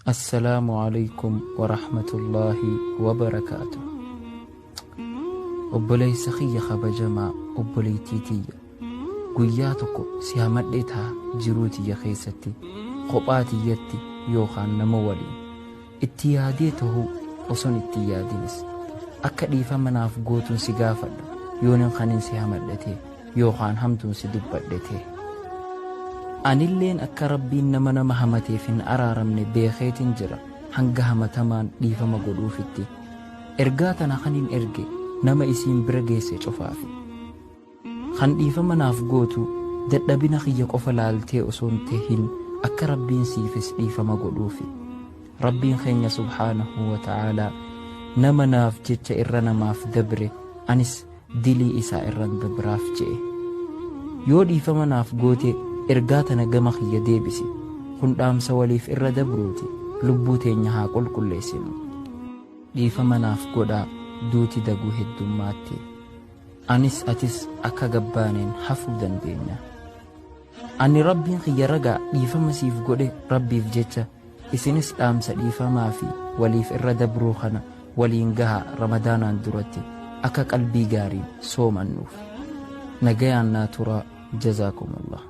Assalaamu Aleykum Warahmatullaahi Wabarakaatuh. Obboleessa kiyya kabajamaa, obboleettii tiyya, guyyaa tokko si hamadhee taha jiruu tiyya keessatti, kophaa tiyyatti yookaan nama waliin. Itti yaadee tahuu oson itti hin yaadinis. Akka dhiifama naaf gootun si gaafadha yoonin kanin si hamadhe tee yookaan hamtuun si dubbadhe tee. Anilleen akka Rabbiin nama nama hamateef hin araaramne beekeetin jira hanga hamatamaan dhiifama godhuufitti. Ergaa tana kanin erge nama isiin bira geesse cufaafi. Kan dhiifama naaf gootu dadhabina kiyya qofa laaltee osoo hin tahin akka Rabbiin siifis dhiifama godhuufi. Rabbiin keenya subhaanahu wa ta'aalaa nama naaf jecha irra namaaf dabre anis dilii isaa irran dabraaf je'e. Yoo dhiifama naaf goote ergaa tana gama kiyya deebisi. Kun dhaamsa waliif irra dabruuti. Lubbuu teenya haa qulqulleessinu. Dhiifama naaf godhaa duuti daguu heddummaatti. Anis atis akka gabbaaneen hafuu dandeenya. Ani Rabbiin kiyya ragaa dhiifama siif godhe Rabbiif jecha isinis dhaamsa dhiifamaa fi waliif irra dabruu kana waliin gahaa Ramadaanaan duratti akka qalbii gaariin soomannuuf. Nagayaan naa turaa Jazaakumullah.